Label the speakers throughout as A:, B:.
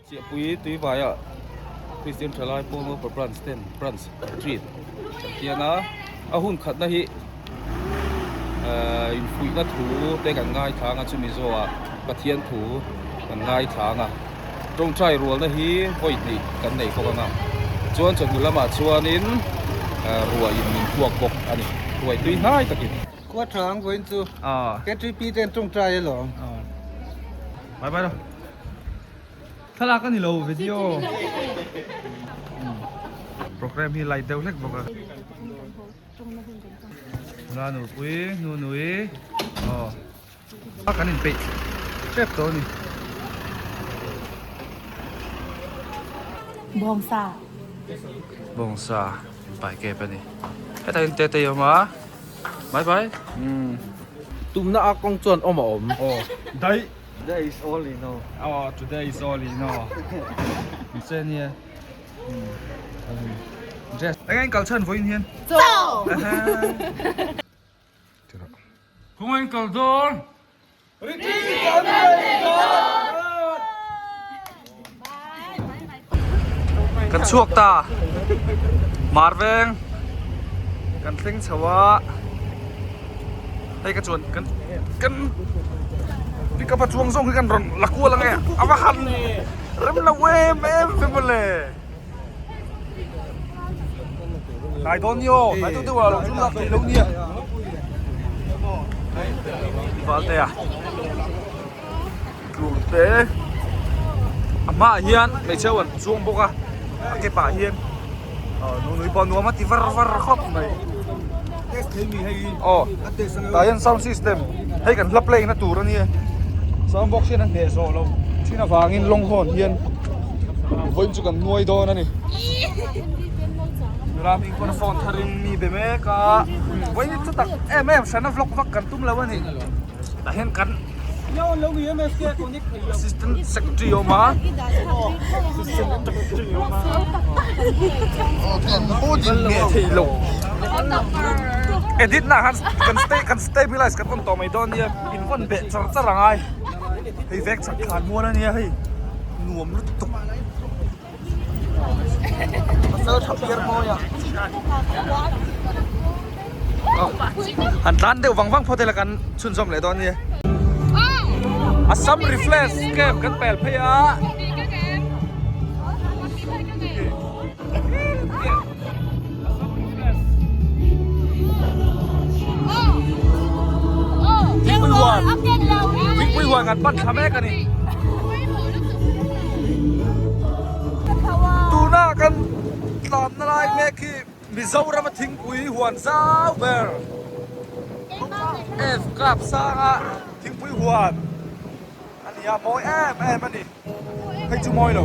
A: Chiahpui Tuivaiah Kristian Thalai Pawn Upper Branch ten Branch Retreat kan tiang a, a hun khatna hi infuihna thu te kan ngaithlang a chumi zawhah Pathian thu kan ngaithlang a, tawngtai rualna hi vawi hnih kan nei bawk ang a, chuan chawhnu lamah chuanin ruahin min puak bawk a ni, ruai tui hnai takin.
B: Khua tha ang vawiin chu KTP ten tawngtai alawm.
A: Bye bye lo. Thlalak a ni lo video. Program hi light deuh hlek bawk a. Nula nupui nunui aw a kan inpeih tep tawh a ni.
C: Bawngsa.
A: Bawngsa inpai kep a ni. Hetah hian tete a awm a. Bye bye.
B: Tumna a kawng chuan awm a awm.
A: Aw daih.
B: Today is all you know.
A: Oh, today is all you know. Nse nia. Dress. Eng eng kal chhan vawiin hian?
C: Chaw!
A: Kawng eng kal dawn? Kan chhuak ta. Marveng. Kan thleng chho a. Hei ka chuan kan kan pickup a chuang zawng hi kan rawn la kual ang e a va han rem lo em em ve mawle hnai dawn ni aw hnai deuh deuh ah lo chu lak theih lo nia valte a tlur te a hmaah hian hmeichhe ho an chuang bawk a a ke pah hian nunui pawh nuam a ti var var khawp mai aw tah hian sound system hei kan hla play na tur a nia sound box hian a hneh zawh loh thin avangin lawng hawn hian vawiin chu kan nuai dawn a ni nula hming pawn phone tharin mi be mek a vawiin chu tak em em hran a vlog vak kan tum lo a ni tah hian kan Assistant Secretary awm a Assistant Secretary awm a nge thei lo edit na khan kan stay kan stabilize kan on tawh mai dawn nia in vawn beh char char a ngai hei vek chak thlan mual ania hei nuam lutuk Han tlan deuh vang vang phawt ila kan chhunzawm leh dawn nia. Assam Rifles camp kan pel phei a. Thingpui huan Thingpui huan kan pan thla mek a ni. Tuna kan tlanna lai mek hi Mizoram a thingpui huan zau ber F Club sanga thingpui huan a ni a, mawi em em a ni. Hei chu mawi lo.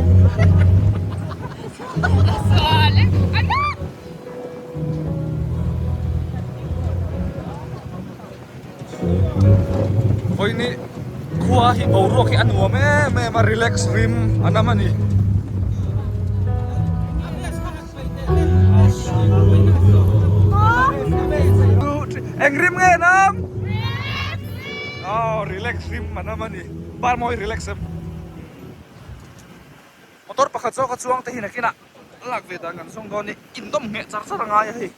A: Vawiin hi khua hi boruak hi a nuam em em a relax rim a nam a ni. Eng rim nge nam? Oh relax rim a nam a ni. Bar mawi relax em. Motor pakhat zawk a chuang te hi nakinah lak ve dan kan zawng dawn ni indawm ngheh char char a ngai a hei.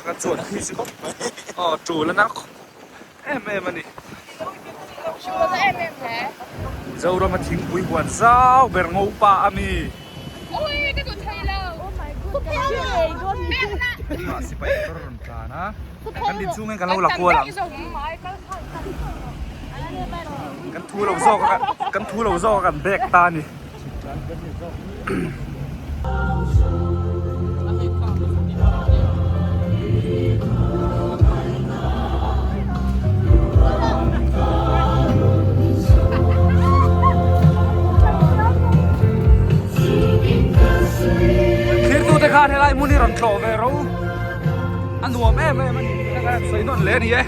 A: Kan chuan khi si khawp mai. Aw tul a na em em a ni. Mizoram a thingpui huan zau ber ngo pa a mi. Tunah sipai motor a rawn tlan a. Kan din chhung hian kan lo la kual ang. Kan thu lo zawk a kan thu lo zawk a kan bag ta a ni. Thirtute khan helai hmun hi rawn tlawh ve ro a nuam em em a ni sawi nawn hle a ni e.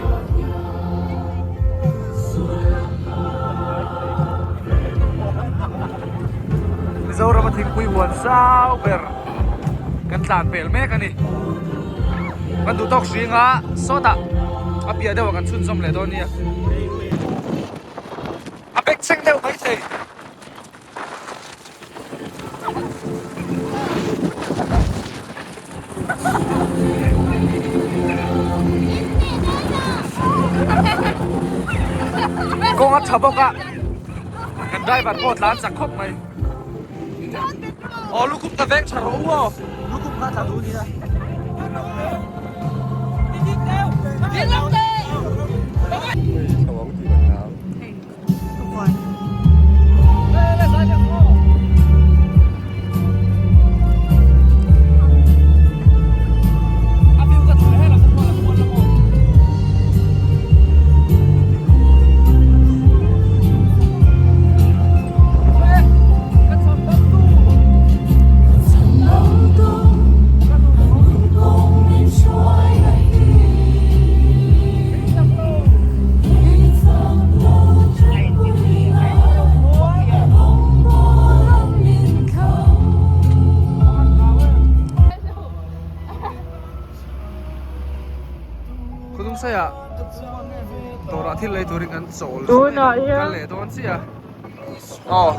A: Mizoram a thingpui huan zau ber kan tlan pel mek a ni. Kan duh tawk hring a sawtah a piah deuhah kan chhunzawm leh dawn nia. A bek chheng deuh maithei. tha bawk a kan driver pawh tlan chak khawp mai aw lukhum ta veng tha rawh u aw lukhum kha tla duh nia. Khawdungsaiah dawrah thil lei turin kan chawl
C: Tunah hian
A: kal leh dawn chiah a aw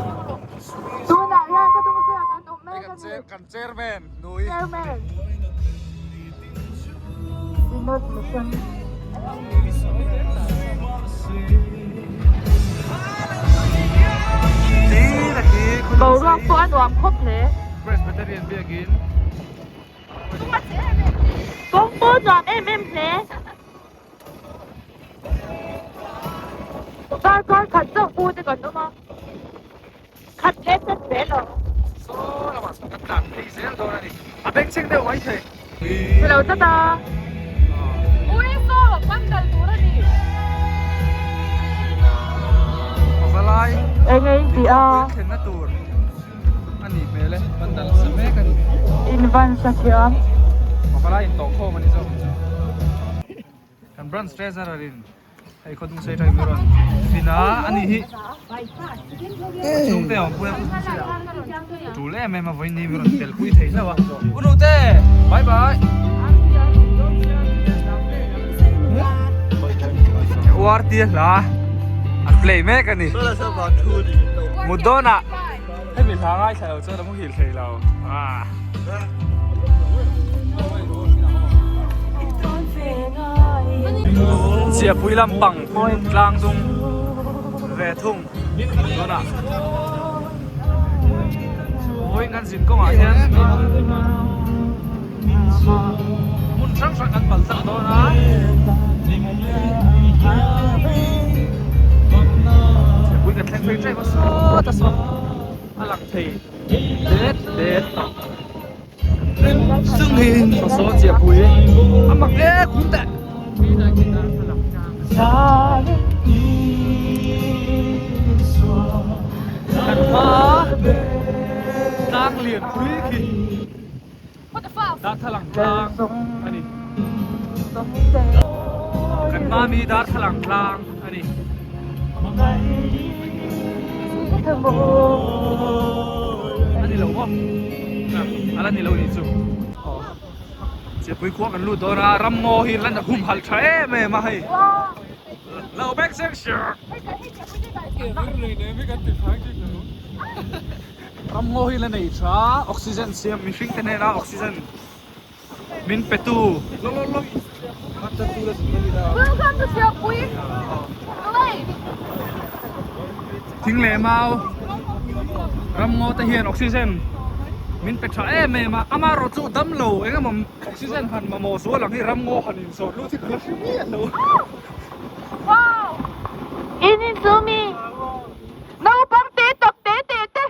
C: Tunah hian Khawdungsaiah kan awm mek a ni.
A: Kan chairman nui.
C: Chairman. Synod Mission. Boruak pawh a nuam khawp hle.
A: Presbyterian biakin.
C: Kawng pawh nuam em em hle. Darkar khat chauh pu te kan awm a. Khat leh chet zel lo.
A: Saw lamah sawn kan tlan phei zel dawn a ni. A bengchheng deuh mai thei.
C: Chhe lo tlat a. Ui saw pandal tur a ni.
A: Pavalai.
C: Eng eng tih a.
A: Thlenna tur a nih hmel e. Pandal sa mek a ni.
C: Invan sa thiam.
A: Pavalai intawhkhawm a ni zawk ang chu. Kan branch treasurer in Hei khawdung sei tang rawn fin a ani hi chhungte awm pui a khawdung sei ah tul em em a vawiin hi rawn tel pui thei hlauh a u nute bye bye uar tia hla an play mek ani mut dawnah hemi hla ngaithla lo chuan a muhil thei lo ah. Chiahpui lampang tlang dung ve thung tunah vawiin kan zin kawngah hian hmun hrang hrang kan pal tlang dawn a Chiahpui kan thleng phei tep a sawt a saw a lang thei det det tawh. Saw chiahpui a mak e khum teh. Kan hma tlang lian pui khi darthlalang tlang a ni. Kan hma mi darthlalang tlang a ni. A ni lo maw? A la ni lo nih chu. Chiapui khua kan lut dawn a, ram ngaw hi lan a humhalh tha em em a hei. Lo bek sek sek. Ram ngaw hi la nei tha, oxygen siam mihring te hnena oxygen min pe tu.
C: Welcome to Chiapui Village.
A: Thing leh mau ram ngaw te hian oxygen min pe tha em em a, amaherawh chu dam lo eng emaw oxygen han mamawh zual ang hi ram ngaw han inzawrh lut hi ka la hre miah lo.
C: Wow! In in chu mi naupang te tak te te te.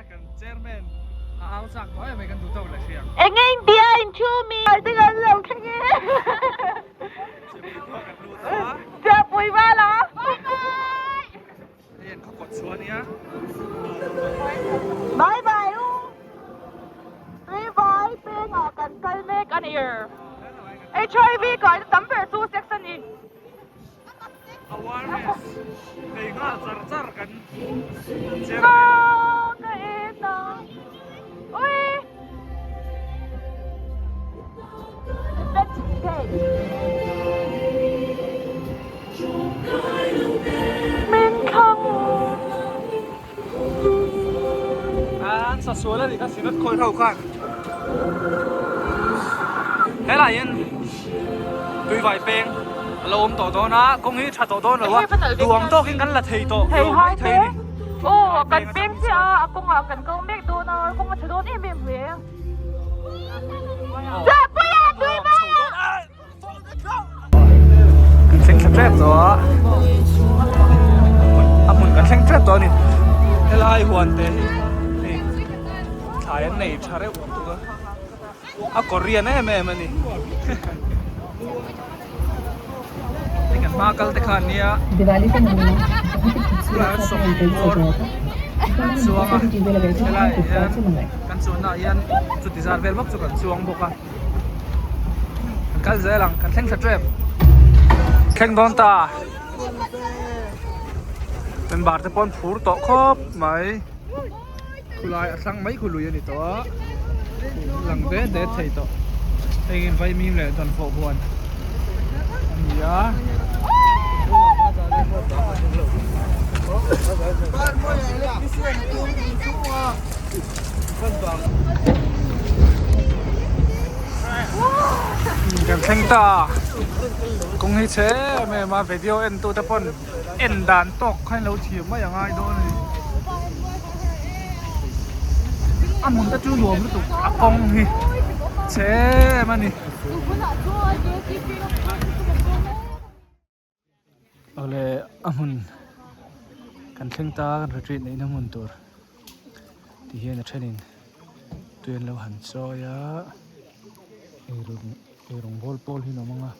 A: Kan chairman a au chak tawh em mai kan duh tawk leh hriang.
C: Enge India in thu mi ai te kan lo thleng e. Chiahpui val a. Bye bye.
A: Hei an khaw kawt chhuah ania.
C: Bye bye u. Tui vai pengah kan kal mek a ni. HIV kai na tam ber chu sex a ni.
A: Awareness nei nghal char char kan chairman.
C: Ka en a. Ui. Min thlang.
A: An sa sual a nih kha sinat khawi ho khan. Helai hian tuivai peng.
D: A lo awm tawh dawn a, kawng hi tha tawh dawn lo a, duang tawkin kan la thei tawh lo mai thei a ni.
C: Aw, kan peng chiah a, a kawngah kan kal mek dawn a, kawng a tha dawn em em hle. Zahpuia tui mai a!
D: Kan thleng thla tep tawh a, a hmun kan thleng tep tawh a ni. Helai huan te hi hei thlai an nei tha reuh tuk a. A Korean em em a ni. Hei kan hma kal te kha an nia. Tunah hian sawmhnih bawr kan chuang a, helaiah hian kan chuanna ah hian chuti zat vel bawk chu kan chuang bawk a. Kan kal zel ang, kan thleng thla tep. Thleng dawn ta. Member te pawh an phur tawh khawp mai. Khulai a thlang mai khu lui a ni tawh a, lang det det thei tawh. Hei in vaimim leh dawnfawh huan a ni a. Kan thleng ta a, kawng hi chhe em em a video en tu te pawn en dan tawk kha in lo thiam mai a ngai dawn a ni. A hmun te chu nuam lutuk a kawng hi chhe em a ni. Awle a hmun kan thleng ta kan retreat neihna hmun tur ti hian a thenin tui an lo han chawi a eirawng bawl pawl hi an awm ang a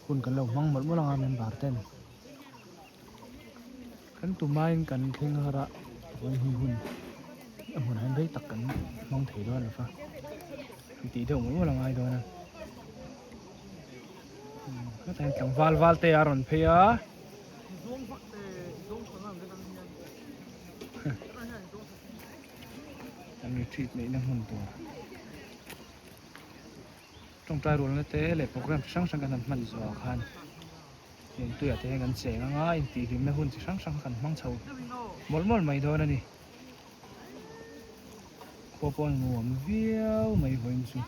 D: hun kan lo hmang mawlh mawlh ang a member ten kan tumain kan thleng har a vawi hnih hun a hmunah hian rei tak kan hmang thei dawn lo va tih deuh mawlh mawlh a ngai dawn a. Hetah hian tlangval val te a rawn phei a. An retreat neihna hmun tur tawngtai rualna te leh program chi hrang hrang kan han hman zawhah khan heng tuiah te hian kan cheng anga intihhlimna hun chi hrang hrang kan hmang chho mawlh mawlh mai dawn a ni. Khua pawh a nuam viau mai vawiin chu.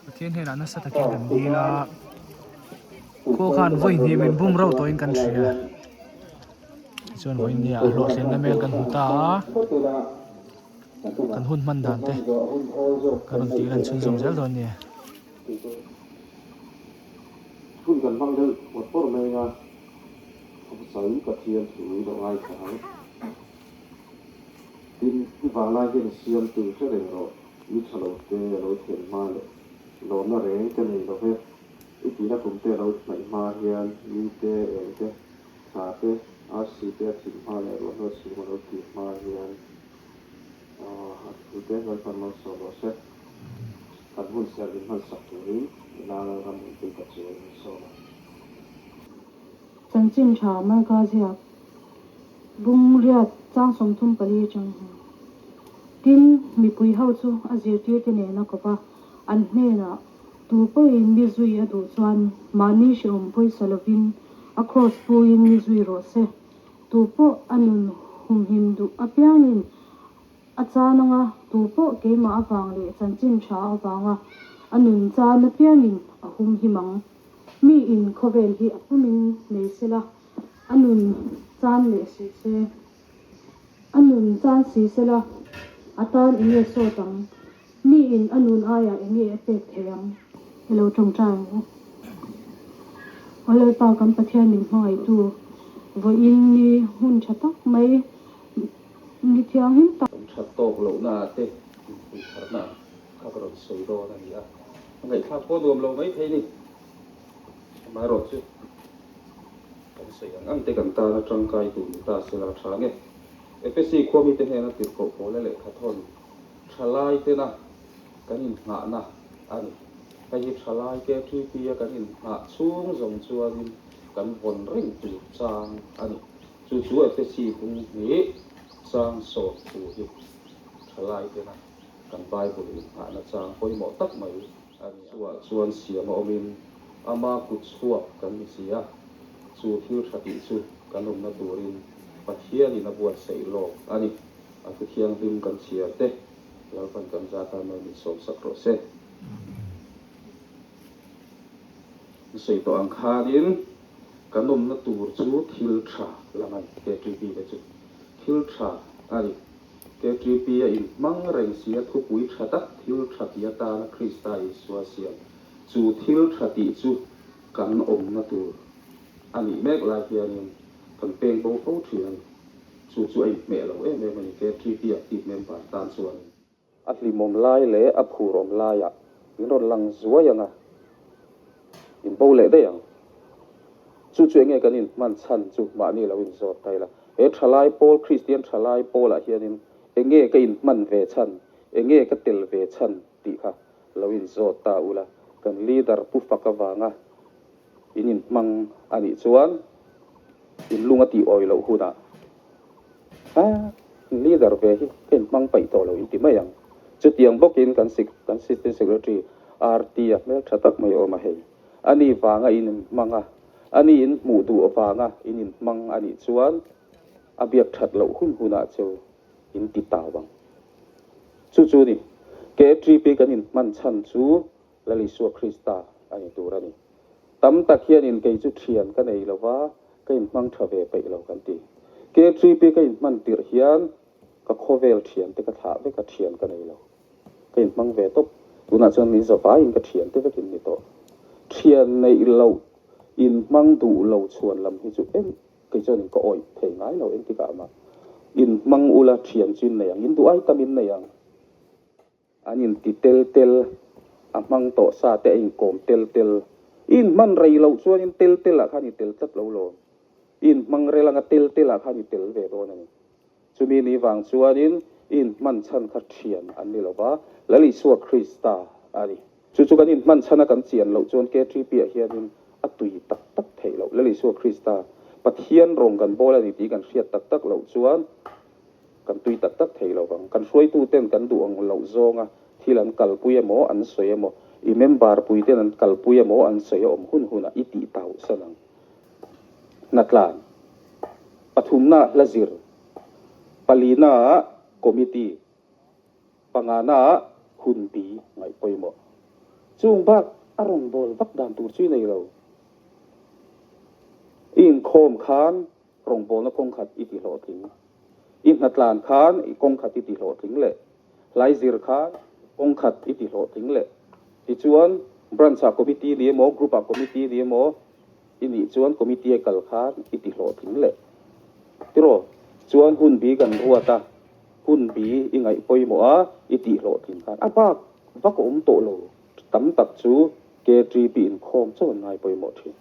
D: Pathian hnenah nasa takin kan dil a, khaw khan vawi hnih min bum reuh tawhin kan hria. Tichuan vawi hnih ah hlawhtlinna mel kan hmu ta a, kan hun hman dan te kan rawn tih lan chhunzawm zel dawn nia.
E: Hun kan hmang deuh pawr pawr mai a, Hmasa Pathian thu lo ngaithla ang. Tin, i vanglai hian i siam tur hre reng rawh, mi tha lo te a lo then hma leh lawmna reng ka nei lo ve. I tihna kum te a lo hnaih hma hian mi te, eng te, thla te, arsi te a thim hma leh ruahhnuai chhum a lo kir hma hian a thu te Lalpan malsawm rawh se. Kan hun serh in hmansak turin i Lalram awmpui ka chu in sawm a.
F: Chanchin tha Marka ziak Bungriat chang 34 atang hian Tin, mipui ho chu a zirtirte nen a kawp a, an hnenah, Tu pawhin mi zui a duh chuan mahni hrehawm pawisa lovin a kraws puiin mi zui rawh se. Tu pawh a nun humhim duh apiangin a chan anga tu pawh keimah avang leh chanchin tha avanga a nun chan apiangin a humhim ang. Mi in khawvel hi a pumin nei sela, a nun chan leh si se. A nun chan si sela, a tan enge sawt ang? Mi in a nun aiah enge a pek thei ang? I lo tawngtai ang u. Aw Lalpa kan Pathian min hmangaihtu, vawiin ni hun tha tak mai, ni thianghlim tak.
A: Kan that tawk lohna ah te inpuitharna kha ka rawn sawi dawn a ni a. A ngaihthlak pawh nuam lo mai thei ni. Amaherawhchu, kan sawi ang ang te kan tana tangkai tur ni ta sela tha nge. Efesi khua mite hnena tirhkoh pawla lehkha thawn thalai tena kan innghahna a ni. Hei hi thalai KTP a kan innghah chhung zawng chuanin kan vawn reng tur chang a ni. Chu chu Efesi bung hnih chang sawm thu hi thalai tena Kan Bible inngahna chang pawimawh tak mai a ni. Chhuah chuan siam a awmin ama kut chhuak kan ni si a, chu thil tha tih chu kan awmna turin Pathianin a buatsaih lawk a ni. A thu thianghlim kan chhiar te Lalpan kan zat a mai min sawmsak rawh se. Sawi tawh ang khanin kan awmna tur chu thil tha lam a ni, KTP te chu thil tha a ni. KTP a inhmang reng si a thupui tha tak thil tha tih atana Krista Isua siam chu thil tha tih chu kan awmna tur a nih mek lai hianin kan peng bo fo thin a ni. Chu chu a inhmeh lo em em a ni KTP active member tan chuanin. A hlimawm lai leh a phurawm laiah min rawn lang zuai ang a, in bo leh daih ang. Chu chu enge kan inhman chhan chu mahni lo inzawt ta ila. He thalai pawl, Kristian thalai pawlah hianin enge ka inhman ve chhan, enge ka tel ve chhan tih kha lo inzawt ta ula. Kan leader Pu Fak avanga in inhmang a nih chuan in lung a tih awi loh hunah A leader ve hi ka inhmang paih tawh lo inti mai ang. Chutiang bawkin kan kan Assistant Secretary RT a hmel tha tak mai awm a hei. A ni vanga in inhmang a, a ni in hmuh duh vanga in inhmang a nih chuan a biak that loh hun hunah chu in ti tau ang. Chu chu ni KTP kan inhman chhan chu Lal Isua Krista a ni tur a ni. Tam tak hianin kei chu thian ka nei lo va, ka inhmang tha ve peih lo kan ti. KTP ka inhman tirh hian ka khawvel thian te ka thlah vek a, thian ka nei lo. Ka inhmang ve tawp. Tunah chuan min zavaiin ka thian te vekin ni tawh. Thian neih loh inhmang duh lo chhuan lam hi chu eng kei chuanin ka awih thei ngai lo engtikah mah. Inhmang ula thian chu in nei ang, in duh ai tam in nei ang. An inti tel tel, a hmang tawh sa te a inkawm tel tel. I inhman rei loh chuanin tel tel ah khan i tel tlat lo lawm. I inhmang rel anga tel tel ah khan i tel ve dawn a ni. Chumi ni vang chuanin i inhman chhan kha thian an ni lo va, Lal Isua Krista a ni. Chu chu kan inhman chhana kan chian loh chuan KTP ah hianin a tui tak tak theih loh. Lal Isua Krista Pathian rawng kan bawl a ni tih kan hriat tak tak loh chuan, Kan tui tak tak thei lo vang. Kan hruaituten kan duh ang loh zawnga thil an kalpui emaw an sawi emaw, i member puiten an kalpui emaw an sawi a awm hun hunah i tih tauh san ang. Hnatlan. Pathumna hla zir. Palina committee. Pangana hunbi ngaih pawimawh. Chung bak a rawngbâwl vak dan tur chu i nei lo. I inkhawm khan Rawngbawlna kawng khat i ti hlawhtling. I hnatlan khan i kawng khat i ti hlawhtling leh. Hlai zir khan kawng khat i ti hlawhtling leh. Tichuan, Branch-ah committee ni emaw, Group-ah committee ni emaw i nih chuan committee a kal khan i ti hlawhtling leh. Tiraw? Chuan hun bi kan ruat a, hun bi i ngaih pawimawh a, i tih hlawhtling khan a bak vak a awm tawh lo. Tam tak chu KTP inkhawm chauh an ngai pawimawh thin.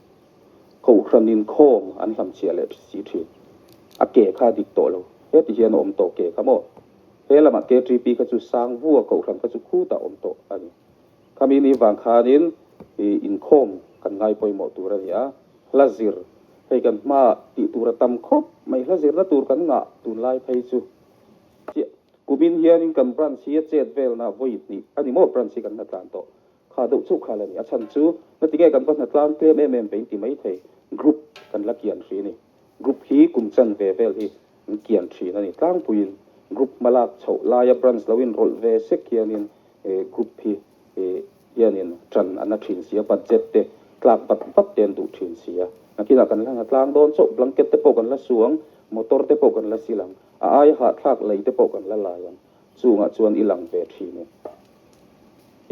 A: Kohhran inkhawm an hlamchhiah leh si thin. A ke kha a dik tawh lo. Heti hian a awm tawh ke kha maw? He lamah KTP kha chu sang vua kohhran kha chu khutah a awm tawh a ni. Khami ni vang khanin inkhawm kan ngai pawimawh tur a ni a. Hla zir, hei kan hmaah tih tur a tam khawp mai. Hla zirna tur kan ngah tunlai phei chu chiah. Kumin hianin kan branch hi a chet velna vawi hnih a ni maw branch hi kan la tlan tawh. Kha deuh chauh kha la ni. A chhan chu natinge kan va hnatlang tlem em em ve in ti mai thei. Group kan la kian hri a ni. Group hi kum chan ve vel hi an kian thin a ni. Tlangpuiin group hma lak chhoh laia branch lo inrawlh ve sek hianin group hi hianin tan a na thin si a, budget te tlak vat vat te an duh thin si a. Nakinah kan la hnatlang dawn chauh, blanket te pawh kan la su ang, motor te pawh kan la sil ang, a aia hahthlak lei te pawh kan la lai ang. Chungah chuan i lang ve thin e.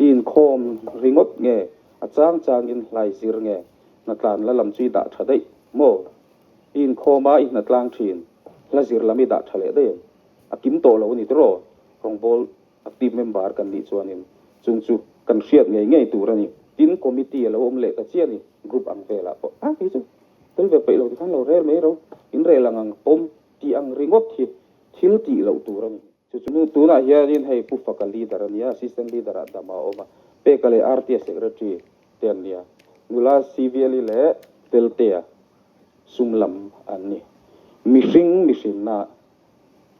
A: I inkhawm ringawt nge, a chang changin hlai zir nge, hnatlan la lam chu i dah tha daih maw? I inkhawm a, i hnatlang thin, hla zir lam i dah tha leh daih em? A kim tawh lo a ni tiraw? Rawngbâwl active member kan nih chuanin chung chu kan hriat ngei ngei tur a ni. Tin, committee a lo awm leh ta chiah a ni, group ang velah pawh. A, kei chu tel ve peih lo tikhan lo rel mai ro, in rel ang ang pawm tih ang ringawt hi thil tih loh tur a ni. Chu chu nu tunah hianin hei Pu Faka leader a nia, assistant leader ah Dama a awm a, Peka leh Artia secretary te an nia, nula Siviali leh Feltea sum lam an ni. Mihring mihrinna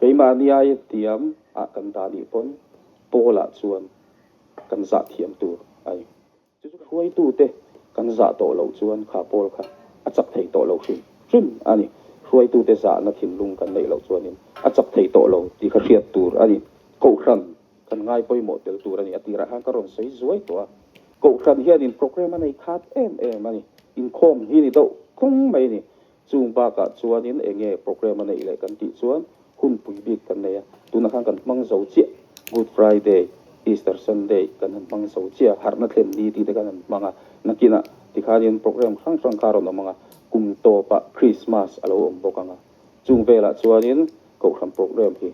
A: keimahni aia tiam ah kan dah nih pawn Paul-ah chuan kan zah thiam tur a ni. Chu chu hruaitute kan zah tawh loh chuan kha pawl kha a chak thei tawh lo hrim hrim a ni. Hruaitute zahna thinlung kan neih loh chuanin a chak thei tawh lo tih kha hriat tur a ni. Kohhran kan ngai pawimawh tel tur a ni. A tirah khan ka rawn sawi zuai tawh a. Kohhran hianin programme a nei khat em em a ni. Inkhawm hi ni deuh tlung mai a ni. Chung bakah chuanin eng nge programme a neih leh kan tih chuan hun pui bik kan nei a, tunah khan kan hmang zo chiah, Good Friday, Easter Sunday kan han hmang zo chiah a, harhna thlen ni tih te khan han hmang a, nakinah tikhanin programme hrang hrang kha a rawn awm ang a, kum tawpah Christmas a lo awm bawk ang a, chung velah chuanin Kohhran programme hi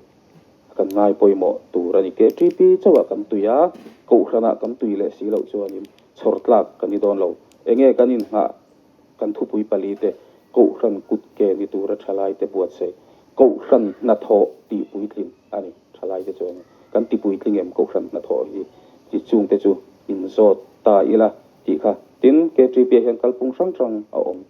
A: kan ngai pawimawh tur a ni. KTP chauhah kan tui a, Kohhranah kan tui leh si loh chuanin chhawr tlak kan ni dawn lo. Eng nge kan inngah Kan thupui pali te, Kohhran kut ke ni tura thalai te buatsaih, Kohhran hnathawh tih puitling a ni. Thalai te chuan kan ti puitling em Kohhran hnathawh hi chi chung te chu inzawt ta ila tih kha. Tin, KTP ah hian kalphung hrang hrang a awm.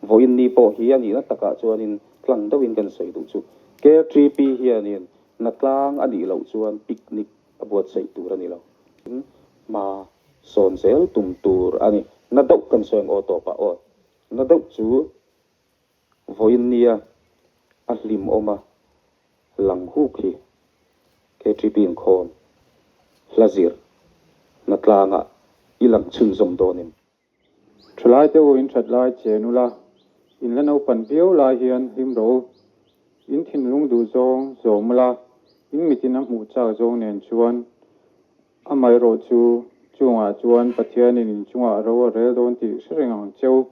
A: Vawiin ni pawh hi a nihna takah chuanin tlang deuhin kan sawi duh chu. KTP hianin hnatlang a nih loh chuan picnic a buatsaih tur a ni lo. Tin, hma sawn zel tum tur a ni. Na deuh kan sawi ang aw tawpah aw. Na deuh chu vawiin nia a hlimawm a lang huk hi KTP inkhawm hla zir na tlangah i lang chhunzawm dawnin.
G: Thalai te u in that lai chen ula, in la naupan viau lai hian hlim rawh u. In thinlung duh zawng zawm ula, in mitin a hmuh chak zawng nen chuan amaherawh chu chungah chuan Pathianin in chungah ro a rel dawn tih hre reng ang cheu.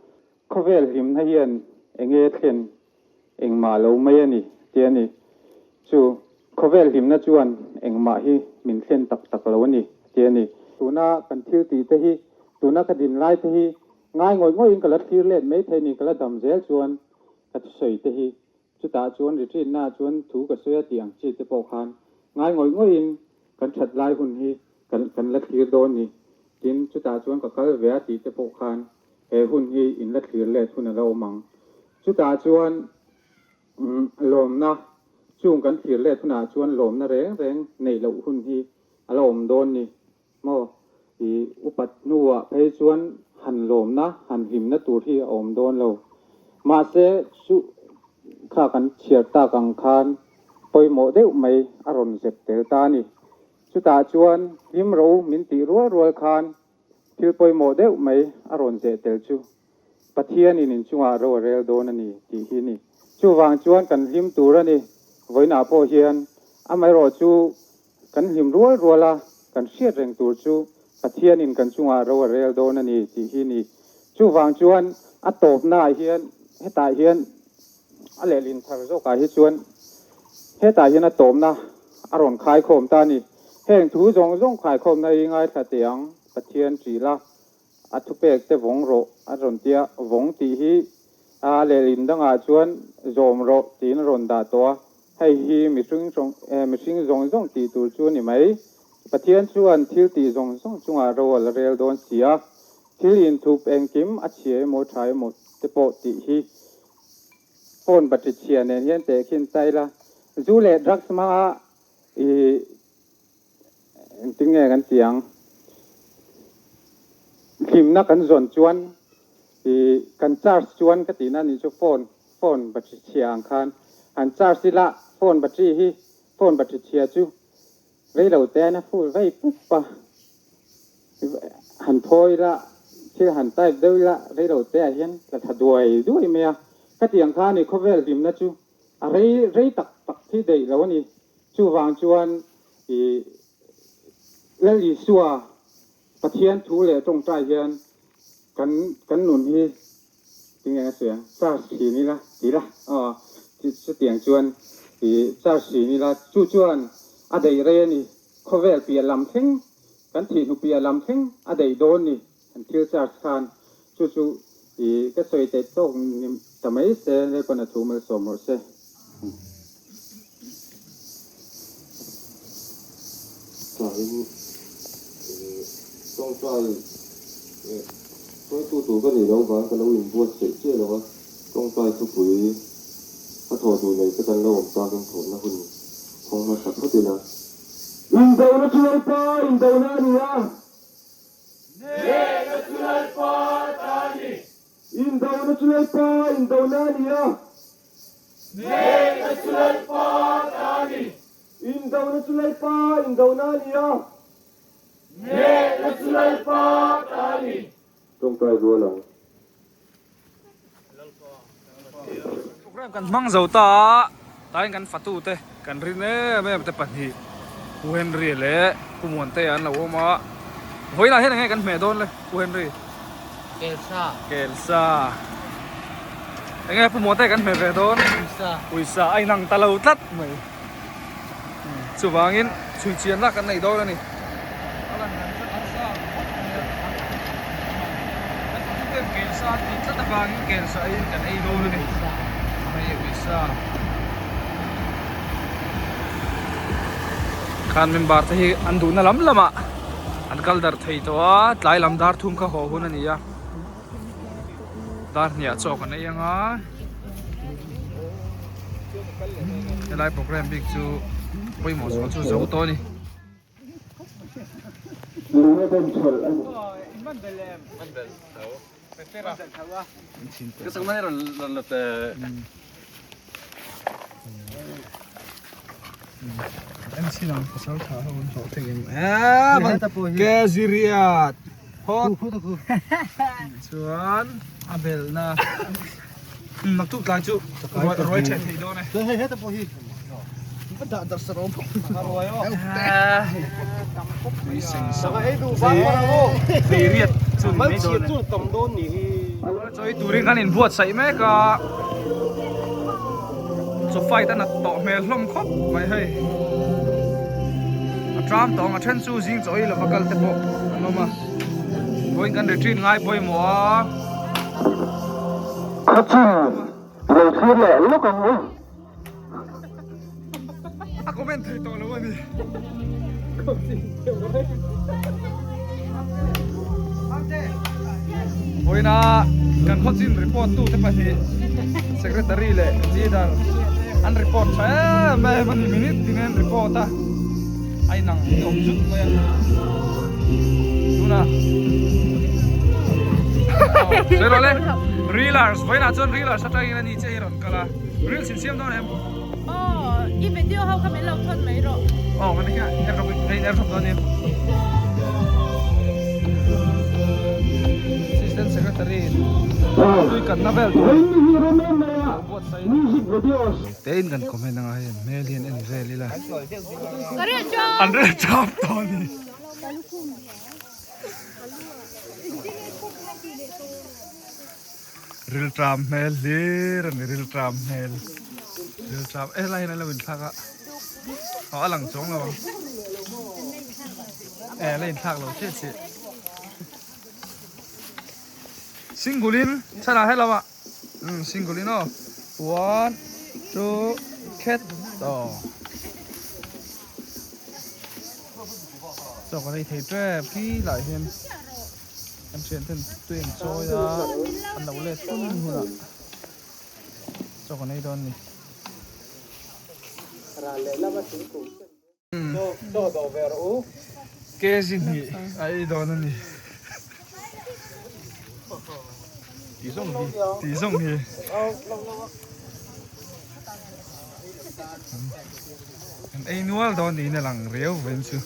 G: Khawvel hlimna hian enge thlen engmah lo mai a ni tih a ni. Chu khawvel hlimna chuan engmah hi min thlen tak tak lo a ni tih a ni. Tuna kan thil tih te hi, tuna ka din lai te hi ngai ngawih ngawihin ka la thlir let mai thei ni, ka la dam zel chuan ka thusawi te hi chutah chuan retreat naah chuan thu ka sawi a tih ang chi te pawh khan ngai ngawih ngawihin kan that lai hun hi kan kan la thlir dawn ni. Tin, chutah chuan ka kal ve a tih te pawh khan He hun hi in la thlir let hun a la awm ang. Chutah chuan lawmna, chung kan thlir let hunah chuan lawmna reng reng neih loh hun hi a la awm dawn ni maw? I upat hnuah phei chuan han lawmna, han hlimna tur hi a awm dawn lo. Mahse, chu kha kan chhiar tak ang khan pawimawh deuh mai a rawn zep tel ta a ni. Chutah chuan hlim ro min tih rual rual khan Thil pawimawh deuh mai a rawn zeh tel chu Pathianin inchungah ro a rel dawn a ni tih hi ni. Chuvang chuan kan hlim tur a ni. Vawiinah pawh hian amaherawh chu kan hlim rual rual a, kan hriat reng tur chu Pathianin kan chungah ro a rel dawn a ni tih hi ni. Chuvang chuan a tawpnaah hian hetah hian a lehlin thar zawkah hi chuan hetah hian a tawpna a rawn khaikhawm ta a ni. Heng thu zawng zawng khaikhawmna hi ngaithla teh ang, Pathian ṭih la, a thupek te vawng rawh a rawn ti a, vawng tih hi a lehlin dangah chuan zawm rawh tiin a rawn dah tawh a, hei hi mihring mihring zawng zawng tih tur chu a ni mai. Pathian chuan thil tih zawng zawng chungah ro a la rel dawn si a, thil inthup engkim a chhia emaw ṭha emaw te pawh tih hi phone battery chhia nen hian tehkhin ta ila, zu leh drugs hmanga I engtin nge kan tih ang? Hlimna kan zawn chuan i kan charge chuan ka tihna anih chu phone phone battery chhia ang khan han charge ila phone battery hi phone battery chhia chu rei lo te a full vei pup a han thawi ila thil han type deuh ila rei lo te ah hian tla tha duai duai mai a ka tih ang khan i khawvel hlimna chu A rei rei tak tak thi daih lo a ni. Chuvang chuan i Lal Isua Pathian thu leh tawngtai hian kan kan nun hi tinge a sawi ang charge thin ila ti la aw chutiang chuan i charge thin ila chu chuan a daih rei a ni. Khawvel piah lam thleng kan thihhnu piah lam thleng a daih dawn ni. An thil charge khan chu chu i ka sawi theih tawk ni ta mai se Lalpan a thu malsawm rawh se.
E: Tlaiin tawngtai hruaitu tur ka nih loh vang ka lo inbuatsaih chiah lo a, tawngtai thupui a thawh duh nei te kan lo awm takin thawhna hun hawng hmasa phawt ila.
H: Indona chu Lalpa indona a ni a. Nehna chu Lalpa ta a ni. Indona chu Lalpa indona a ni a. Nehna chu Lalpa ta a ni. Indona chu Lalpa indona a ni a. Nehna chu Lalpa ta a ni.
E: Tawngtai rual ang.
D: Program kan hmang zo ta a, tain kan fatu te kan rin em em te pahnih Pu Henry leh Pu Muantea an lo awm a, vawiinah hian enge kan hmeh dawn le Pu Henry?
B: Kelsa.
D: Kelsa. Enge Pu Muantea kan hmeh ve dawn?
B: Uisa.
D: Uisa a inang ta lo tlat mai. Chuvangin chhui chianna kan nei dawn a ni. A lan dan chuan an sa khawp mai a. Kan tututen kelsa an tih tlat avangin kelsa aiin kan ei dawn a ni. Hei uisa. Khan member te hi an duhna lam lamah an kal darh thei tawh a, tlai lam dar thum kha haw hun a ni a. Dar hniah chaw kan ei anga helai program bik chu pawimawh zual chu zo tawh a ni. Chuan a belhna naktuk tlai chu ruai ṭheh thei dawn e.
B: Hei heta pawh hi va dah darh sarh awm
D: ruai aw tui seng sap zei riat chu ni mai dawn e.
B: Tam dawn ni hi.
D: Chawi turin kan inbuatsaih mek a chaw fight a nat tawh hmel hlawm khawp mai hei a tram tawng a then chu zing chaw ei lova kal te pawh an awm a vawiin kan retreat ngai pawimawh a.
H: Khawchhung lo thlir leh lawk ang u.
D: A comment thei tawh lo a ni. Vawiina kan khawchin report tu te pahnih secretary leh leader an report tha em em a ni minute tin an report a a inang awm zut mai a tunah sawi rawh le reelers vawiinah chuan reelers atangin a ni che hi rawn kal a reels in siam dawn em.
C: Aw, i video ho kha min lo thawn mai rawh.
D: Aw, kan hian airdrop in airdrop dawn nia. Assistant Secretary tui kanna vel tur buatsaih te in kan comment anga hei hmel hian en vel ila. An rel chap tawh a ni. Rilṭam hmel hlir a ni rilṭam hmel rilṭam eh helai hian an lo inthlak a aw a lang chuang lo ang eh a la inthlak lo chiah chiah single in chhanah helama umm single in aw one two khet aw. Chaw kan ei thei tep khi lah hian kan thian ten tui an chawi a an lo let hun hunah chaw kan ei dawn a ni. Kg hnih a ei dawn a ni. Tih zawng hi. An ei nual dawn niin a lang riau vawiin chu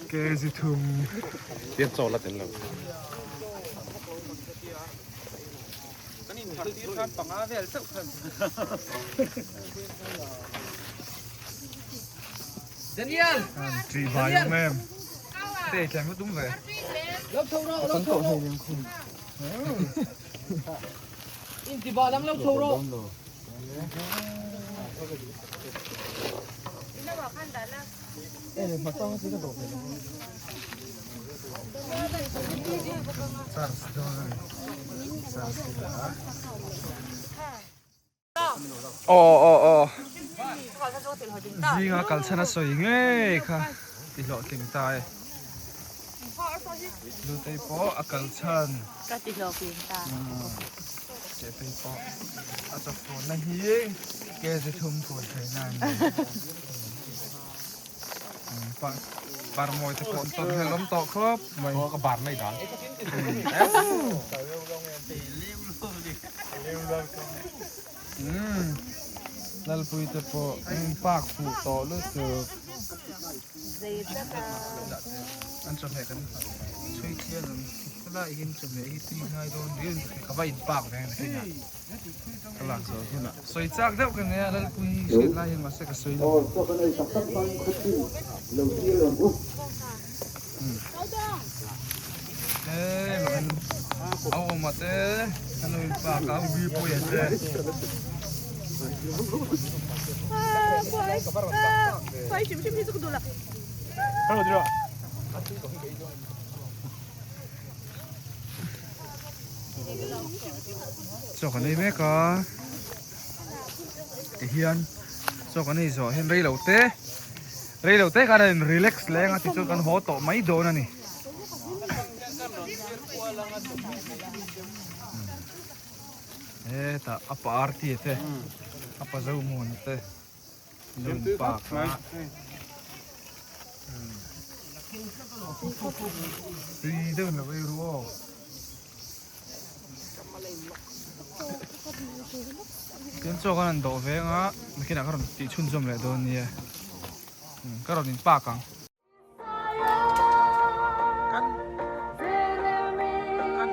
D: kg thum.
A: Tian chaw la tel lo.
D: Kan in thar tir khan panga vel chauh khan. Daniel! Tri bai awm em. Te tlem lut dum ve.
B: Lo tho rawh. In ti ba lang lo tho rawh.
D: Aw aw aw zinga kalchhan a sawi ngei kha ti hlawhtling ta e Lutei pawh a kalchhan
C: ka ti hlawhtling ta
D: Kephei pawh a chawkhawnna hi kg thum phur theihna a ni Parmawi te pawh an tawn hlel awm tawh khawp mai.
A: Aw ka bar mai dan.
D: Lalpui te pawh an in park fuh tawh lutuk. An chawhmeh kan chhui chian ang. Helai hian chawhmeh hi tui ngai dawn riau in ka hria ka va in park ve ang nakin ah ka lak zawh hunah sawi chak deuh ka nei a Lalpui hriat lai hian mahse ka sawi lo. A awm a te kan lo in park a u Puia te. Chaw kan ei mek a tihian chaw kan ei zawh hian reilo te reilo te khan a in relax leng a tichuan kan haw tawh mai dawn a ni hetah a pa arti te a pa zomuana te. Nun park a tui deuh lo ei ru aw. Chuan chaw kan han dawh veng a nakinah ka rawn tih chhunzawm leh dawn nia ka rawn in park ang. Kan kan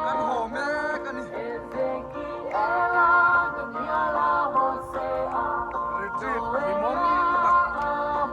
D: kan haw mek a ni. Retreat hlimawm tak kan hmang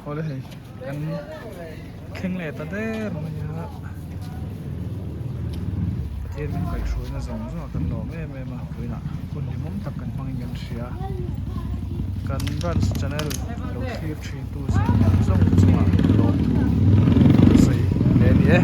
D: Awle hei kan thleng leh ta der mai a Pathian min kaihhruaina zawng zawng a kan lawm em em a vawiinah hun hlimawm tak kan hmangin kan hria kan branch channel lo thlir thin tu zawng zawng chungah lawmthu ka sawi hle a ni e.